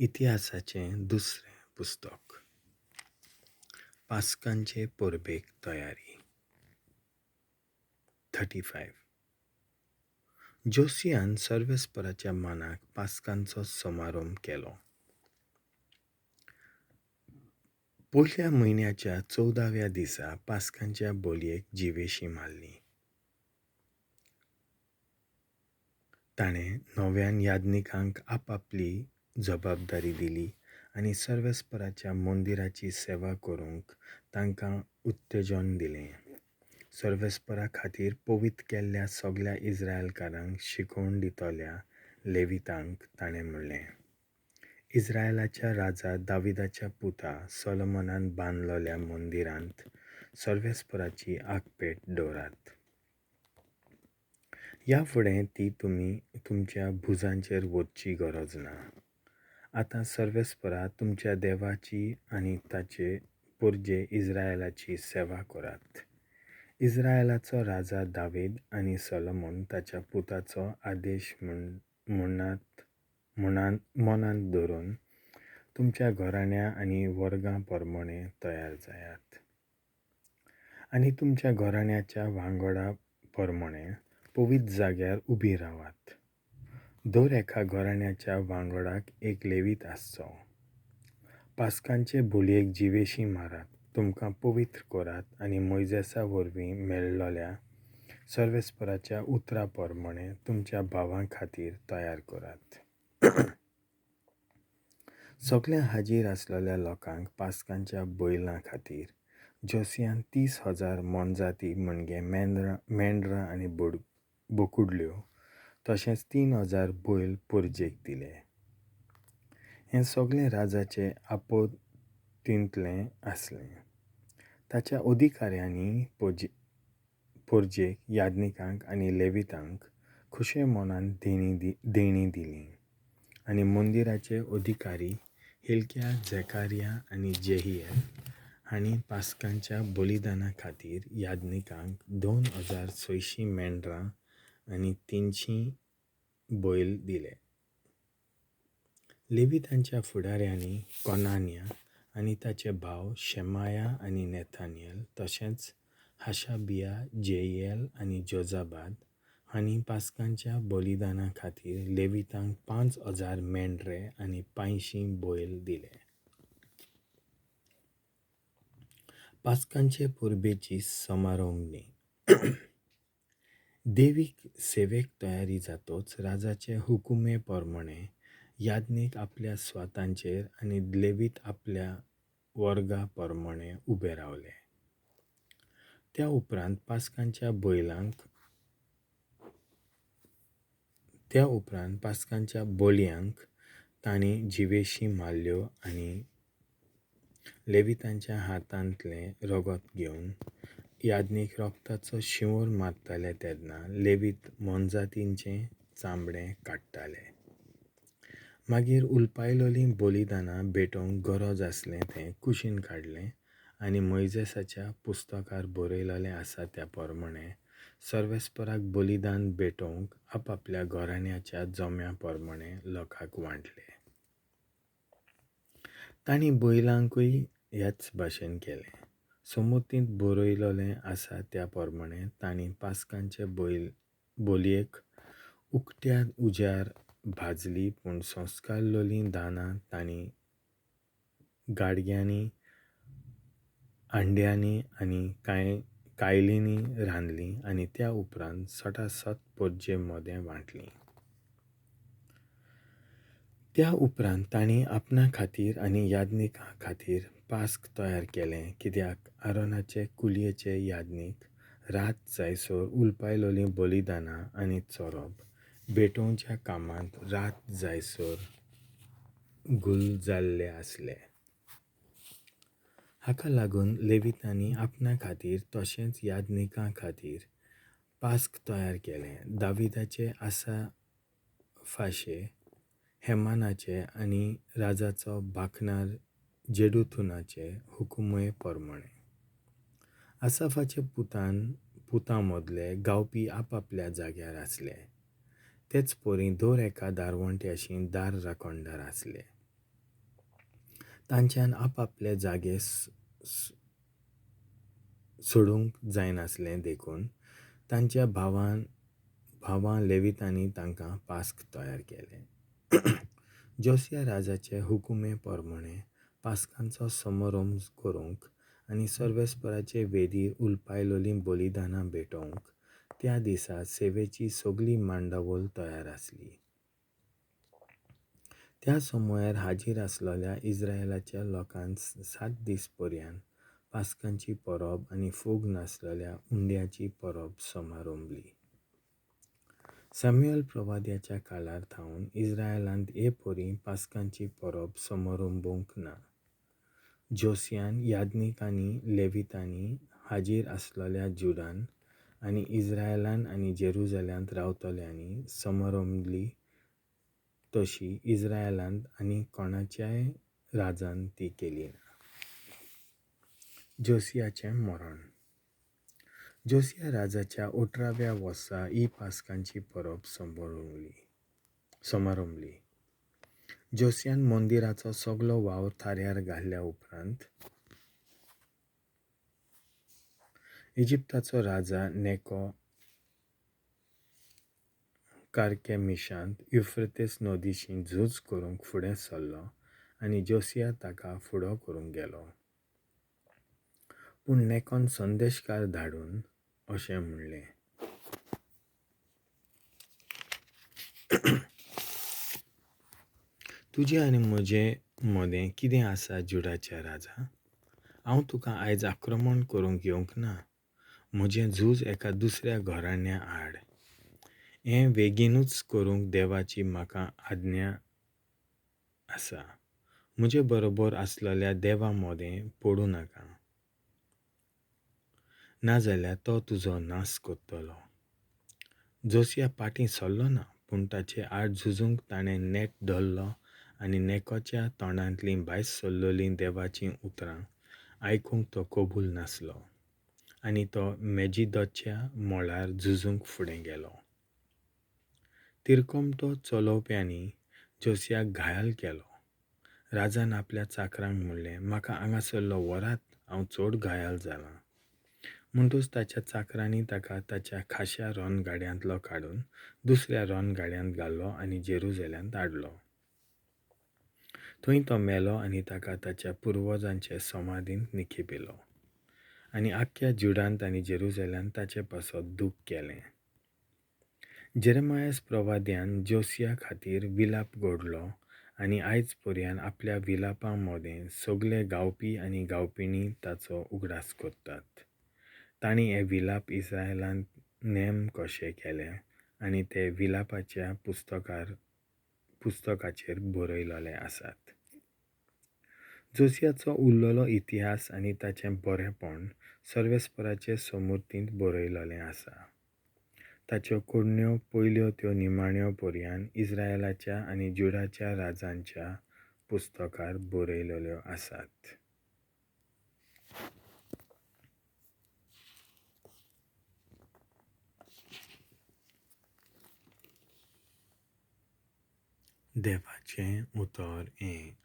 इतिहासाचें दुसरें पुस्तक. पास्कांचे परबेक तयारी. 35. जोसियान सर्वेस्पराच्या मानाक पास्कांचो समारंभ केलो. पयल्या म्हयन्याच्या 14व्या दिसा पास्कांच्या बोलयेक जिवेशी मारली. ताणें नव्यान याज्ञिकांक आपापली जबाबदारी दिली आनी सर्वेस्पराच्या मंदिराची सेवा करूंक तांकां उत्तेजन दिलें. सर्वेस्परा खातीर पवित्र केल्ल्या सगल्या इस्रायलकारांक शिकोवन दितल्या लेवितांक ताणें म्हणलें, इस्रायलाच्या राजा दाविदाच्या पुता सोलोमनान बांदलेल्या मंदिरांत सर्वेस्पराची आगपेट दवरात. ह्या फुडें ती तुमी तुमच्या भुजांचेर वचची गरज ना. आतां सर्वेस्परा तुमच्या देवाची आनी ताचे परजे इस्रायलाची सेवा करात. इस्रायलाचो राजा दावीद आनी सोलोमन ताच्या पुताचो आदेश मनांत धरून तुमच्या घराण्या आनी वर्गां प्रमाणें तयार जायात आनी तुमच्या घराण्याच्या वांगडा प्रमाणें पवित्र जाग्यार उबी रावात. दर एका घराण्याच्या वांगडाक एक लेवीत आसचो. पास्कांचे बोलयेक जिवेशी मारात, तुमकां पवित्र करात आनी मोयजेसा वरवीं मेळ्ळोल्या सर्वेस्पराच्या उतरा प्रमाणें तुमच्या भावां खातीर तयार करात. सगल्या हाजीर आसलेल्या लोकांक पास्कांच्या बैलां खातीर जोसियान 30,000 मोनजाती म्हणजे मेंढरां आनी बोकुडल्यो तशेंच 3,000 बैल परजेक दिले. हें सगळें राजाचे आपत्तींतलें आसलें. ताच्या अधिकाऱ्यांनी परजेक, याज्ञिकांक आनी लेवितांक खुशे मनान देणी दिली आनी मंदिराचे अधिकारी हिल्किया, झेकारिया आनी जेहियल हांणी पास्कांच्या बलिदाना खातीर याज्ञिकांक 2,600 मेंढरां आनी 300 बैल दिले. लेवितांच्या फुडाऱ्यांनी कोनान्या आनी ताचे भाव शेमाया आनी नेथानियल तशेंच हाशाबिया, जेहियल आनी जोजाबाद हांणी पास्कांच्या बलिदाना खातीर लेवितांक 5,000 मेंढरे आनी 500 बैल दिले. पास्कांचे परबेची समारंभणी. देवीक सेवेक तयारी जातोच राजाचे हुकुमे प्रमाणें याज्ञीक आपल्या स्वातांचेर आनी लेवीत आपल्या वर्गा प्रमाणें उबे रावले. त्या उपरांत पास्कांच्या बोलयांक तांणी जिवेशी मारल्यो आनी लेवितांच्या हातांतलें रगत घेवन याज्ञीक रगताचो शिंवर मारताले तेन्ना लेवीत मोनजातींचें चामडें काडटाले. मागीर उलपायलोलीं बलिदानां भेटोवंक गरज आसलें तें कुशीन काडलें आनी मोयजेसाच्या पुस्तकार बरयलेलें आसा त्या प्रमाणें सर्वेस्पराक बलिदान भेटोवंक आपापल्या घराण्याच्या जम्या प्रमाणें लोकांक वांटले. तांणी बैलांकूय ह्याच भाशेन केलें. सोमतींत बरयलेलें आसा त्या प्रमाणें तांणी पास्कांचे बोलयेक उकत्या उज्यार भाजली, पूण संस्कारलेलीं दानां तांणी गाडग्यांनी, अंड्यांनी आनी कायलींनी रांदलीं आनी त्या उपरांत सटासट परजे मदें वांटलीं. त्या उपरांत तांणी आपणा खातीर आनी याज्ञिकां खातीर पास्क तयार केलें, कित्याक आरोनाचे कुलयेचे याज्ञीक रात जायसर उलपायलोलीं बलिदानां आनी चोरप भेटोवच्या कामांत रात जायसर गुल जाल्ले आसले. हाका लागून लेवितांनी आपणा खातीर तशेंच याज्ञिकां खातीर पास्क तयार केलें. दाविदाचे आसाफाचे, हेमानाचे आनी राजाचो बाखणार जेडुथुनाचे हुकुमय प्रमाणें. आसाफाचे पुतां मदले गावपी आपापल्या जाग्यार आसले. तेच परी दर एका दारवंट्याशी दार राखणदार आसले. तांच्यान आपआपले जागे सोडूंक जायनासलें देखून तांच्या भावां लेवितांनी तांकां पास्क तयार केलें. जोसिया राजाचे हुकुमे प्रमाणें पास्कांचो समारंभ करूंक आनी सर्वेस्पराचे वेदीर उलपायलोलीं बलिदानां भेटोवंक त्या दिसा सेवेची सगली मांडावळ तयार आसली. त्या समयार हाजीर आसलेल्या इस्रायलाच्या लोकांक 7 दीस पर्यान पास्कांची परब आनी फोग नासलेल्या उंड्याची परब समारंभली. सॅम्युअल प्रवाद्याच्या काळार थावन इस्रायलांत हे परी पास्कांची परब समारंभूंक ना. जोसियान याज्ञिकांनी लेवितांनी हाजीर आसलेल्या जुडान आनी इस्रायलान आनी जेरुजाल्यांत रावतल्यांनी समारंभली तशी इस्रायलांत आनी कोणाच्याय राजान ती केली ना. जोसियाचें मरण. जोसिया राजाच्या 18व्या वर्सा ही पास्कांची परब समारंभली. जोसियान मंदिराचो सगलो वावर थाऱ्यार घाल्ल्या उपरांत इजिप्ताचो राजा नेको कार्केमिशांत युफ्रेतेस नदीशी झूज करूंक फुडें सरलो आनी जोसिया ताका फुडो करूंक गेलो. पूण नेकोन संदेशकार धाडून अशें म्हणलें, तुजें आनी म्हजें मदें कितें आसा जुडाच्या राजा? हांव तुका आयज आक्रमण करूंक येवंक ना. म्हजें झूज एका दुसऱ्या घराण्या आड. हें बेगीनूच करूंक देवाची म्हाका आज्ञा आसा. म्हजे बरोबर आसलेल्या देवा मदें पडूं नाका, नाजाल्यार तो तुजो नाश करतलो. जोसिया पाटीं सरलो ना, पूण ताचे आड झुजूंक ताणें नेट धरलो आनी नेकोच्या तोंडांतलीं भायर सरलेलीं देवाचीं उतरां आयकूंक तो कबूल नासलो आनी तो मेजिदोच्या मळार झुजूंक फुडें गेलो. तिरकोमटो चलोवप्यांनी जोसियाक घायल केलो. राजान आपल्या चाकरांक म्हणलें, म्हाका हांगासरलो व्हरात, हांव चड घायल जालां. म्हणटूच ताच्या चाकरांनी ताका ताच्या खाश्या रणगाड्यांतलो काडून दुसऱ्या रणगाड्यांत घालो आनी जेरुजाल्यांत हाडलो. थंय तो मेलो आनी ताका ताच्या पुर्वजांचे समाधींत निखेपिलो आनी आख्ख्या जुडांत आनी जेरुजाल्यांत ताचे पासत दूख केलें. जेरेमायस प्रवाद्यान जोसिया खातीर विलाप घडलो आनी आयज पर्यान आपल्या विलापां मदें सगले गावपी आनी गावपिणी ताचो उगडास करतात. तांणी हे विलाप इस्रायलांत नेम कशे केले आनी ते विलापाच्या पुस्तकाचेर बरयलेले आसात. जोसियाचो उरलेलो इतिहास आनी ताचें बरेपण सर्वेस्पराचे समूर्तींत बरयलेलें आसा. ताच्यो करण्यो पयल्यो त्यो निमाण्यो पर्यान इस्रायलाच्या आनी जुडाच्या राजांच्या पुस्तकार बरयलेल्यो आसात. देवाचें उतर हें.